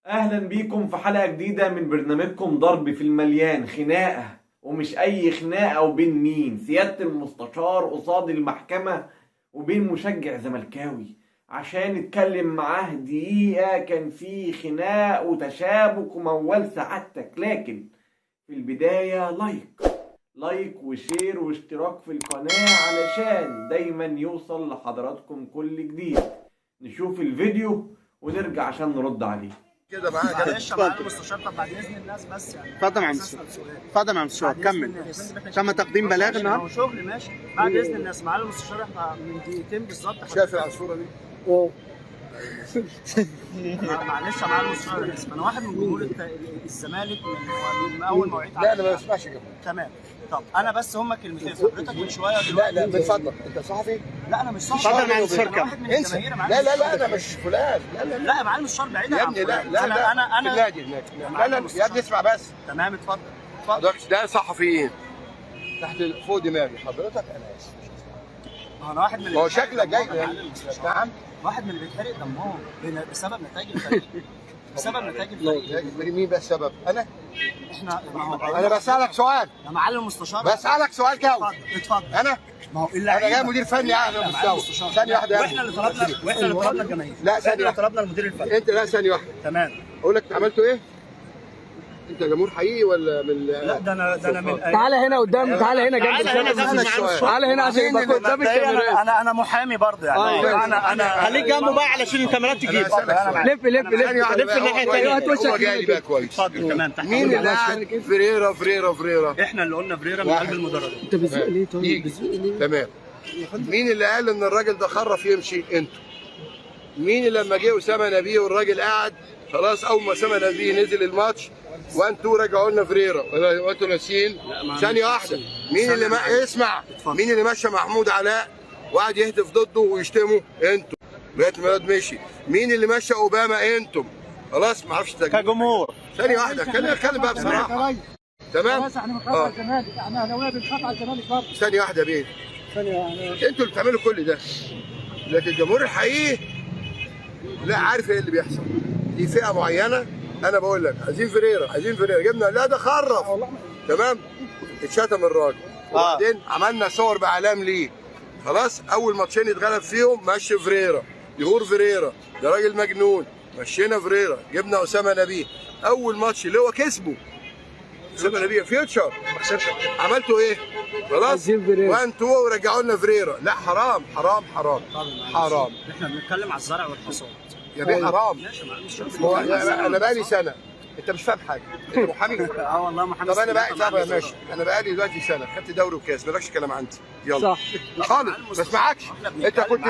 اهلا بيكم في حلقة جديدة من برنامجكم ضرب في المليان. خناقة، ومش اي خناقة، وبين مين؟ سيادة المستشار قصاد المحكمة وبين مشجع زملكاوي عشان اتكلم معاه دقيقة. كان في خناق وتشابك وموال سعادتك. لكن في البداية like like و share واشتراك في القناة علشان دايما يوصل لحضراتكم كل جديد. نشوف الفيديو ونرجع عشان نرد عليه. كده معايا كده. معلش يا معالي المستشار، طب بعد اذن الناس بس يعني اتفضل يا عم عايز المستشار. أسأل سؤال. اتفضل يا عم المستشار، بعد إذن كمل. الناس. تم تقديم بلاغ ماشي، النهارده. هو شغل ماشي. بعد اذن الناس معالي المستشار، احنا من دقيقتين بالظبط شايف العصفوره دي؟ معلش يا معالي المستشار، انا اسف، انا واحد من جمهور الزمالك من اول ما وعيت لا انا ما بسمعش كده. تمام. طب انا بس هما كلمتين حضرتك من شوية لا دلوقتي. لا من فضلك، انت صحفي؟ لا انا مش صحفي. اتفضل يا معالي المستشار، أنا كمل. واحد من انسى. الجماهير يا معالي لا لا لا المستشار. انا مش فلان. لا لا لا لا يا معالي المستشار، بعيدا يا عن ابني لا فلان. لا انا لا انا في انا النادي هناك. لا لا يا ابني اسمع بس. تمام، اتفضل اتفضل. حضرتك ده صحفيين تحت فوق دماغي حضرتك. انا اسف. ما هو انا واحد من اللي ما هو بيتحرق شكلك دمهم جاي يا معالي المستشار. نعم. واحد من اللي بيتحرق دمهم بسبب نتائج الفريق، بسبب نتائج الفريق. مين بقى السبب؟ انا؟ احنا ما هو انا بسالك سؤال، يا معالي المستشار، بسالك سؤال جاوب. اتفضل اتفضل. انا ما هو انا جاي مدير فني اعلى يا معالي مستوى. المستشار. ثانية واحدة يا واحنا ابني. اللي طلبنا، واحنا اللي طلبنا الجماهير. لا، احنا ثانية اللي واحدة. طلبنا المدير الفني. انت لا ثانية واحدة. تمام. اقول لك عملتوا ايه؟ انت جمهور حقيقي ولا من لا ده انا، ده انا من تعالى هنا قدام، تعالى هنا جنب. تعالى هنا جنب. سؤال. تعالى هنا عشان يبقى قدام مبدئيا الكاميرات. انا محامي برضه يعني. انا خليك جنبه بقى علشان الكاميرات أنا تجيب. هسألك سؤال. لف لف ثانية لف. واحدة لف بقى، الناحية هو التانية. كويس. هات وشك هو جالي هنا بقى كويس. اتفضل. تمام، تحت مين اللي أمرك. قعد فريرة فريرة فريرة؟ احنا اللي قلنا بريرة من واحد. قلب المدرجات. انت بتزق ليه طيب؟ يجي. بتزق ليه؟ تمام. مين اللي قال ان الراجل ده خرف يمشي؟ انتوا. مين اللي لما جه اسامة نبيه والراجل قعد خلاص، اول ما اسامة نبيه نزل الماتش وانتوا رجعوا لنا فريرة ولا وانتوا ناسيين؟ ثانية واحدة. مين اللي ما اسمع، مين اللي مشى محمود علاء وقعد يهتف ضده ويشتمه؟ انتوا. لغاية ما الواد مشي. مين اللي مشى اوباما؟ انتم. خلاص ما اعرفش تجميع. كجمهور. ثانية واحدة، خلينا نتكلم بقى بصراحة. تمام؟ خلاص احنا بنخاف على الزمالك، احنا اهلاويه بنخاف على الزمالك برضه. ثانية واحدة يا بيه. ثانية واحدة. انتوا اللي بتعملوا كل ده، لكن الجمهور الحقيقي لا عارف ايه اللي بيحصل. دي فئة معينة. انا بقول لك عايزين فريرة، عايزين فريرة، جبنا لا ده خرف. تمام، اتشتم الراجل وبعدين عملنا صور باعلام ليه. خلاص اول ماتشين اتغلب فيهم مشي فريرة، يغور فريرة، ده راجل مجنون. مشينا فريرة، جبنا اسامة نبيه. اول ماتش اللي هو كسبه اسامة نبيه فيوتشر، عملتوا ايه؟ خلاص عايزين فريرة. 1 2 ورجعوا لنا فريرة. لا حرام حرام حرام حرام احنا بنتكلم على الزرع والحصاد. يا بيه، حرام. ماشي يا معالي المستشار. ما هو انا بقالي سنة، انت مش فاهم حاجة، انت محامي. اه والله محامي. طب انا بقى، طب يا ماشي، انا بقالي دلوقتي سنة خدت دوري وكاس، مالكش كلام عندي. يلا صح. خالص، ما اسمعكش. انت كنت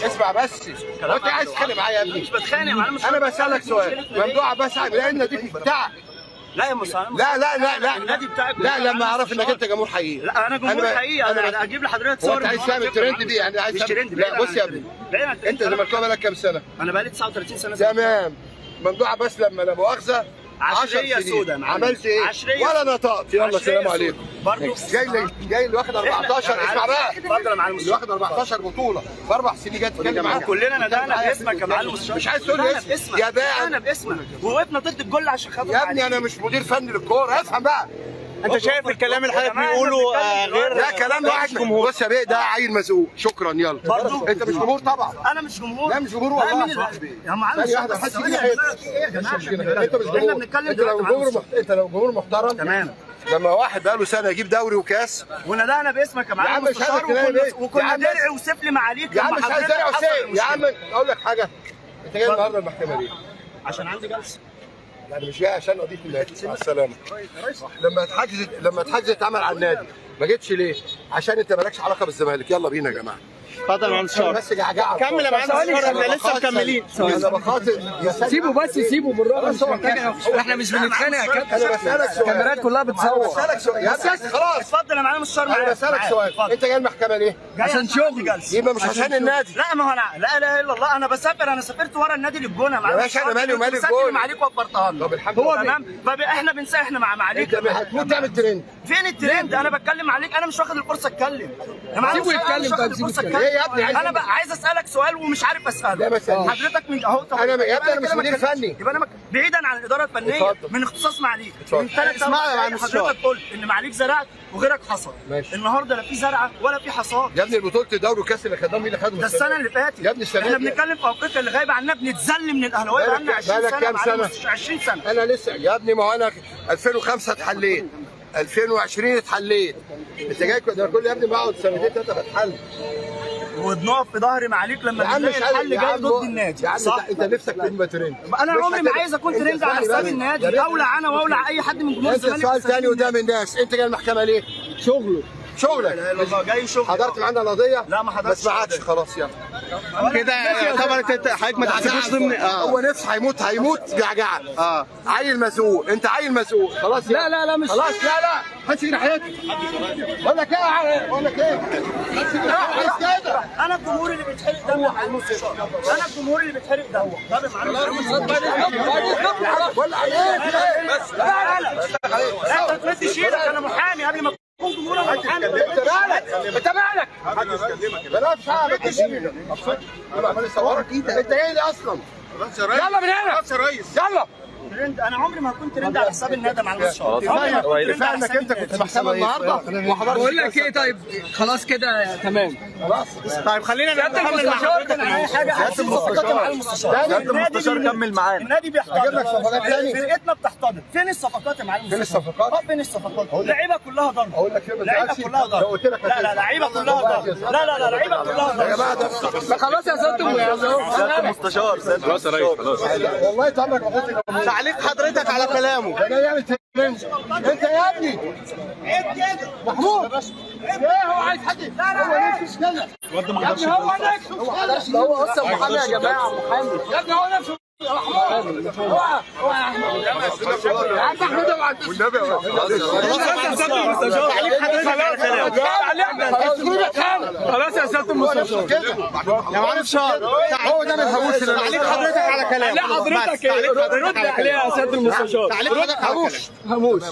اسمع بس، هو انت عايز تتخانق معايا يا ابني؟ مش بتخانق يا معالي المستشار. انا بسالك سؤال ممدوح عباس، لان ناديك مش بتاعك. لا يا مستشار. لا لا لا لا النادي بتاعك. لا لما اعرف انك انت جمهور حقيقي. لا انا جمهور حقيقي. انا اجيب لحضرتك هو صور. انت عايز تعمل ترند دي يعني؟ عايز مش تعمل- ترند. لا بص يا ابني، بعيد عن الترند. انت زملكاوي بقالك كام سنة؟ انا بقالي 39 سنة. تمام. ممدوح عباس لما لا مؤاخذة 10 عشرية سنين سودا يا معلم. عملت ايه؟ عشرية ولا نطقت. يلا عشرية سلام سودا. عليكم. برضه جاي اللي واخد 14، اسمع بقى، اتفضل يا معلم. اللي واخد 14 بطوله في 4 سنين جاي تتكلم معاه. كلنا ندعنا باسمك يا معلم المستشار. مش عايز تقول لي ندعنا اسم. باسمك. يا باع. ندعنا باسمك ووقفنا ضد الجول عشان خاطر يا ابني انا مش مدير فني للكورة، افهم بقى. انت شايف الكلام اللي حضرتك بيقوله غير ده كلام واحد جمهور. بص يا بيه، ده عيل مزقوق. شكرا. يلا برضه؟ انت مش جمهور طبعا. انا مش جمهور. لا مش جمهور لا، والله مين يا اللي- صاحبي. يا معلم ثانية واحدة، بس حس ثواني كده يا جماعة، في ايه يا جماعة؟ انت مش احنا جمهور. بنتكلم انت لو دلوقتي مع جمهور المستشار. انت لو جمهور محترم. تمام. لما واحد بقاله سنة يجيب دوري وكاس وندعنا باسمك يا يا عم معلم مش المستشار. عايزك تلاقي وكنا بيه. يا وكنا عم درع وسفل معاليك يا عم لما مش عايز حضرتك درع حصل وسيف يا عم. المشكلة. اقول لك حاجة، انت جاي النهارده المحكمة ليه؟ عشان عندي جلسه. يعني مش جاي عشان قضية النادي. مع السلامة. لما اتحجزت اتعمل على النادي، ما جيتش ليه؟ عشان انت مالكش علاقة بالزمالك. يلا بينا يا جماعة. اتفضل يا معالي المستشار. بس جعجعه. كمل يا معالي المستشار، احنا لسه مكملين. انا بخاطر يا سيدي. سيبه بس، سيبه بالراحة. بس هو كده. احنا مش بنتخانق يا كابتن. انا بسالك سؤال. الكاميرات كلها انا بتصور. بسالك سؤال يا ابني، خلاص. اتفضل يا معلم المستشار. انا معاك. بسالك معاك. سؤال، اتفضل. انت جاي المحكمة ليه؟ جاي عشان عندي شغل. جلسه. يبقى مش عشان النادي. لا ما هو انا لا اله الا الله، انا بسافر، انا سافرت ورا النادي للجونه. يا باشا أنا مالي ومال الجونة. معاليك وفرتها لنا. طب الحمد لله. تمام. فاحنا بنسى احنا مع معاليك. انت هتموت تعمل ترند. فين الترند؟ انا بتكلم عليك، انا مش واخد الفرصة اتكلم. يا معلم سيبه أنا مش يتكلم، واخد طيب سيبه الفرصة يتكلم. ايه يا ابني؟ انا بقى عايز اسالك سؤال ومش عارف اساله. لا ما تسالنيش. حضرتك من اهو. طب انا يا ابني انا مش كده ما مدير اتكلمتش. فني. يبقى انا بعيدا عن الادارة الفنية، اتفضل. من اختصاص معاليك، اتفضل. من ثلاث اسمع يا معالي المستشار. حضرتك قلت ان معاليك زرعت وغيرك حصد. ماشي. النهارده لا في زرعه ولا في حصاد. يا ابني بطوله الدوري والكاس اللي خدناهم مين اللي خدهم؟ ده السنة اللي فاتت يا ابني السنة احنا دي. بنتكلم في افريقيا اللي غايبة عننا، بنتذل من الاهلاوية بقالنا 20 بقالك سنة. كام معالي سنة؟ 20 سنة. انا لسه يا ابني، ما هو انا 2005 اتحليت، 2020 اتحليت، انت جاي ده كل يا ابني بقعد سنتين ثلاثة بتحل. وبنقف في ظهر معاليك لما يا عم بنلاقي مش عارف الحل يا جاي عم ضد النادي. يا عم صح؟ انت نفسك تبقى ترند. انا مش عمري ما هتبقى. عايز اكون انت ترند على اسمعني حساب بس. يا النادي، ريت. اولع انا واولع اي حد من جمهور انت الزمالك. سؤال تاني قدام الناس، انت جاي المحكمة ليه؟ شغله. شغلك. لا اله الا الله. جاي شغل. حضرت معانا القضية؟ لا، ما حضرتش. بس معكش خلاص يلا. كده طبعا انت حضرتك ما تحسبوش ضمن هو نفسه هيموت، هيموت جعجعه. عيل مسؤول، انت عيل مسؤول خلاص. لا لا لا مش خلاص. لا لا محدش يجري حياتي. بقول لك ايه، بقول لك ايه، محدش يجري حياتي كده. انا الجمهور اللي بيتحرق دمه على المستشار، انا الجمهور اللي بيتحرق دمه. طب يا معلم ولا ايه في ايه؟ بس لا لا انت تمدش ايدك، انا محامي قبل ما تكون جمهور، انا محامي. انت مالك؟ انت مالك؟ بلاش حاجة انت جاي لي اصلا. يلا من هنا يا ريس يلا. ترند، انا عمري ما هكون ترند على حساب النادي مع المستشار. عمري ما هكون ترند كفاية على انك حساب انت كنت النادي. في محكمة النهارده وما حضرتش. بقول لك ايه، طيب خلاص كده تمام. خلاص. طيب خلينا سيادة نكمل مع المستشار. حضرتك. اي حاجة عايزين صفقات مع المستشار. سيادة المستشار كمل معانا. النادي بيحتضن. أجيب لك صفقات تاني؟ فرقتنا بتحتضن. فين الصفقات يا معلم؟ فين الصفقات؟ فين الصفقات؟ لعيبة كلها ضرب. اقول لك فين ما لعيبة تزعلش. كلها ضرب. لو قلت لك لا لا هتزعل. لعيبة كلها والله ضرب. هتزعل. لا لا لا لعيبة كلها ضرب. يا جماعة ده ما خلاص يا سيادة المستشار. خلاص يا ريس خلاص. والله انت عمرك ما كنت تعليق حضرتك على كلامه. ده جاي يعمل ترند. انت يا ابني عيب كده. محمود ايه هو عايز حد؟ هو نفسه كده يا ابني هو نفسه، هو اصلا محامي يا جماعة، محامي يا ابني، هو نفسه يا محمود. هو هو يا احمد، يا عم احمد اوعى. والنبي يا تعليق حضرتك على كلامه. خلاص يا سيادة المستشار. كده يا معلم شار. هو ده ما يفهموش. تعليق حضرتك على كلامه. لا حضرتك بس، تعليق حضرتك رد على عليها يا كلامه. سيادة المستشار. تعليق حضرتك على كلامه. هموش.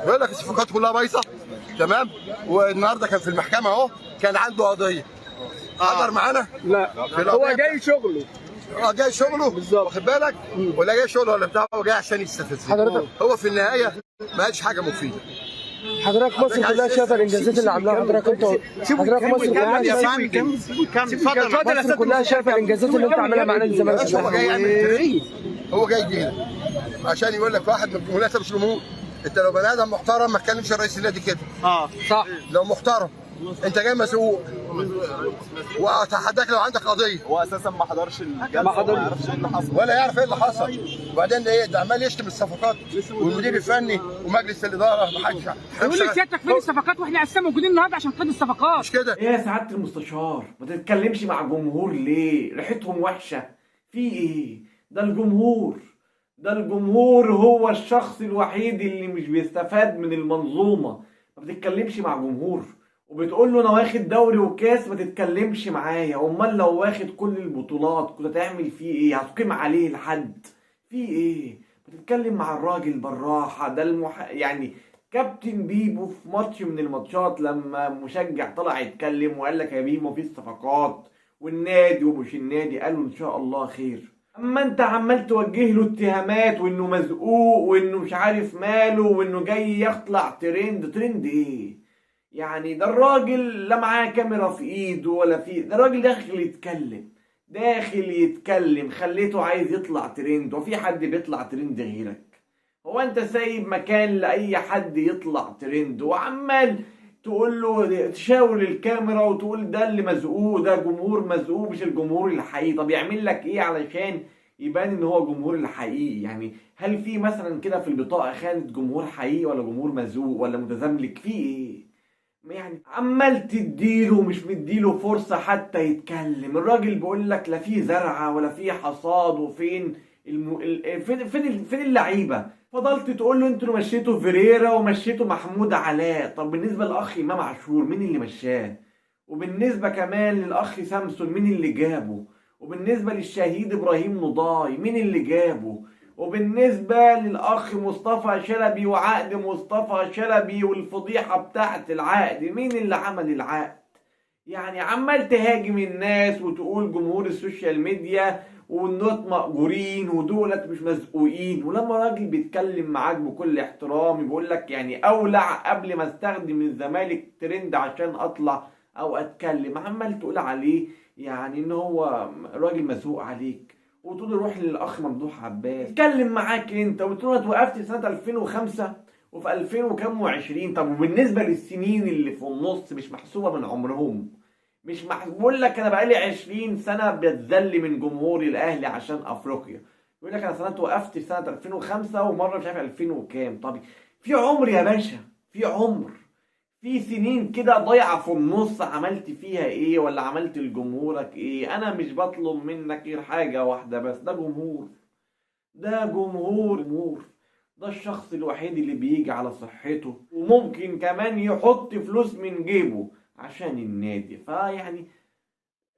بيقول لك الصفقات كلها بايظة تمام، والنهارده كان في المحكمة اهو، كان عنده قضية. حضر معانا؟ لا في القضية. هو جاي شغله. جاي شغله بالظبط. واخد بالك؟ ولا جاي شغله ولا بتاع، هو جاي عشان يستفزني. حضرتك- هو في النهاية ما قالش حاجة مفيدة. حضرتك مصر كلها شايفه الانجازات اللي عاملاها حضرتك انت. حضرتك مصر كلها يا شايفه، فندم كمل اتفضل. مصر كلها شايفه الانجازات اللي انت عاملها مع نادي الزمالك. بس هو جاي يعمل ترند، هو جاي كده عشان يقول لك واحد من الجمهور انت مش جمهور. انت لو بني ادم محترم ما تكلمش رئيس النادي كده. صح. لو محترم انت جاي مسؤول، واتحداك لو عندك قضية. هو اساسا ما حضرش الجلسة، ما حضرش. وما يعرفش ايه اللي حصل ولا يعرف ايه اللي حصل. وبعدين ايه ده عمال يشتم الصفقات والمدير الفني ومجلس الادارة، ما حدش يقول لي سيادتك فين الصفقات، واحنا اساسا موجودين النهارده عشان خاطر الصفقات. مش كده. ايه يا سعادة المستشار، ما تتكلمش مع جمهور ليه؟ ريحتهم وحشة. في ايه؟ ده الجمهور، ده الجمهور هو الشخص الوحيد اللي مش بيستفاد من المنظومة. ما بتتكلمش مع جمهور وبتقول له انا واخد دوري وكاس ما تتكلمش معايا. امال لو واخد كل البطولات كنت هتعمل فيه ايه؟ هتقيم عليه لحد في ايه؟ بتتكلم مع الراجل بالراحة. ده يعني كابتن بيبو في ماتش من الماتشات لما مشجع طلع يتكلم وقال لك يا بيبو في الصفقات والنادي ومش النادي، قالوا ان شاء الله خير. اما انت عمال توجه له اتهامات وانه مزقوق وانه مش عارف ماله وانه جاي يطلع ترند. ترند ايه يعني؟ ده الراجل لا معاه كاميرا في ايده ولا في، ده الراجل داخل يتكلم، داخل يتكلم، خليته عايز يطلع ترند. وفي حد بيطلع ترند غيرك؟ هو انت سايب مكان لاي حد يطلع ترند وعمال تقول له تشاور الكاميرا وتقول ده اللي مزقوق، ده جمهور مزقوق مش الجمهور الحقيقي. طب يعمل لك ايه علشان يبان ان هو جمهور الحقيقي؟ يعني هل في مثلا كده في البطاقة خانة جمهور حقيقي ولا جمهور مزقوق ولا متزملك؟ في ايه يعني؟ عمال تديله مش مديله فرصة حتى يتكلم. الراجل بيقول لك لا في زرعة ولا في حصاد، وفين فين اللعيبة؟ فضلت تقول له انتوا مشيتوا فيريرا ومشيتوا محمود علاء. طب بالنسبة للأخ إمام عاشور مين اللي مشاه؟ وبالنسبة كمان للأخ سامسون مين اللي جابه؟ وبالنسبة للشهيد إبراهيم نضاي مين اللي جابه؟ وبالنسبة للأخ مصطفى شلبي وعقد مصطفى شلبي والفضيحة بتاعت العقد مين اللي عمل العقد؟ يعني عمال تهاجم الناس وتقول جمهور ال social media والنوت مأجورين ودولت مش مزقوقين، ولما راجل بيتكلم معاك بكل احترام بيقول لك يعني اولع قبل ما استخدم الزمالك ترند عشان اطلع او اتكلم، عمال تقول عليه يعني ان هو راجل مزقوق عليك، وتقول روح للاخ ممدوح عباس اتكلم معاك انت، وتقول له اتوقفت سنة 2005 وفي 2020. طب وبالنسبة للسنين اللي في النص مش محسوبة من عمرهم؟ مش محسوب. بقول لك انا بقالي 20 سنة بتذل من جمهور الاهلي عشان افريقيا، يقول لك انا سنة وقفت في سنة 2005 ومرة مش عارف 2000 وكام. طب في عمر يا باشا، في عمر، في سنين كده ضايعة في النص، عملت فيها ايه ولا عملت لجمهورك ايه؟ انا مش بطلب منك غير حاجة واحدة بس، ده جمهور، ده جمهور، ده الشخص الوحيد اللي بيجي على صحته وممكن كمان يحط فلوس من جيبه عشان النادي. فيعني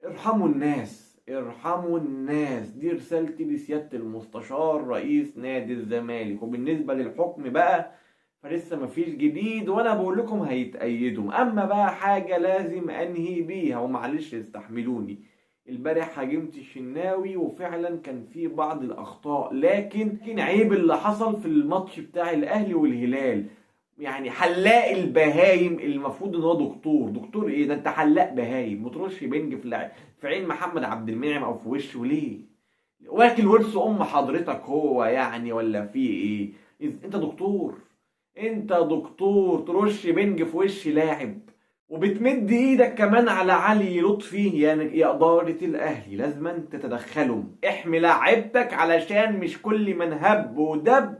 ارحموا الناس، ارحموا الناس. دي رسالتي لسيادة المستشار رئيس نادي الزمالك. وبالنسبة للحكم بقى فلسه مفيش جديد، وانا بقول لكم هيتأيدوا. اما بقى حاجة لازم انهي بيها ومعلش استحملوني، البارح هاجمت الشناوي وفعلا كان في بعض الاخطاء، لكن عيب اللي حصل في الماتش بتاع الاهلي والهلال. يعني حلاق البهايم المفروض ان هو دكتور، دكتور ايه ده؟ انت حلاق بهايم وترش بنج في عين محمد عبد المنعم او في وشه ليه؟ واكل ورث ام حضرتك هو يعني ولا في ايه؟ انت دكتور، انت دكتور ترش بنج في وش لاعب وبتمد ايدك كمان على علي لطفي. يا ادارة الاهلي لازم تتدخلوا، احمي لاعبتك علشان مش كل من هب ودب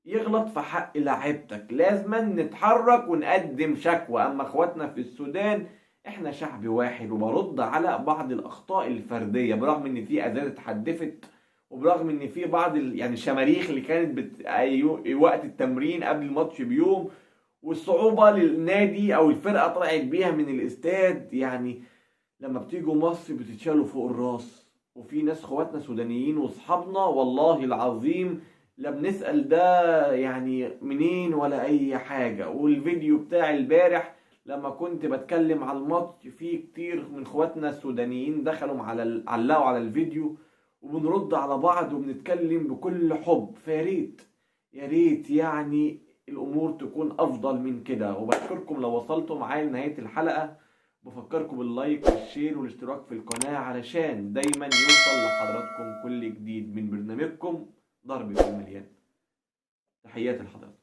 يغلط في حق لاعبتك، لازم نتحرك ونقدم شكوى. اما اخواتنا في السودان احنا شعب واحد، وبرد على بعض الاخطاء الفردية برغم ان في ازاز اتحدفت، وبرغم ان في بعض يعني الشماريخ اللي كانت وقت التمرين قبل الماتش بيوم، والصعوبة للنادي او الفرقة طلعت بيها من الاستاد. يعني لما بتيجوا مصر بتتشالوا فوق الراس، وفي ناس اخواتنا سودانيين واصحابنا والله العظيم لا بنسأل ده يعني منين ولا اي حاجة. والفيديو بتاع البارح لما كنت بتكلم على الماتش في كتير من اخواتنا السودانيين دخلوا على علقوا على الفيديو، وبنرد على بعض وبنتكلم بكل حب. فياريت يا ريت يعني الامور تكون افضل من كده. وبشكركم لو وصلتوا معايا لنهاية الحلقة، بفكركم بال like وال share والاشتراك في القناة علشان دايما يوصل لحضراتكم كل جديد من برنامجكم ضرب في المليان. تحياتي لحضراتكم.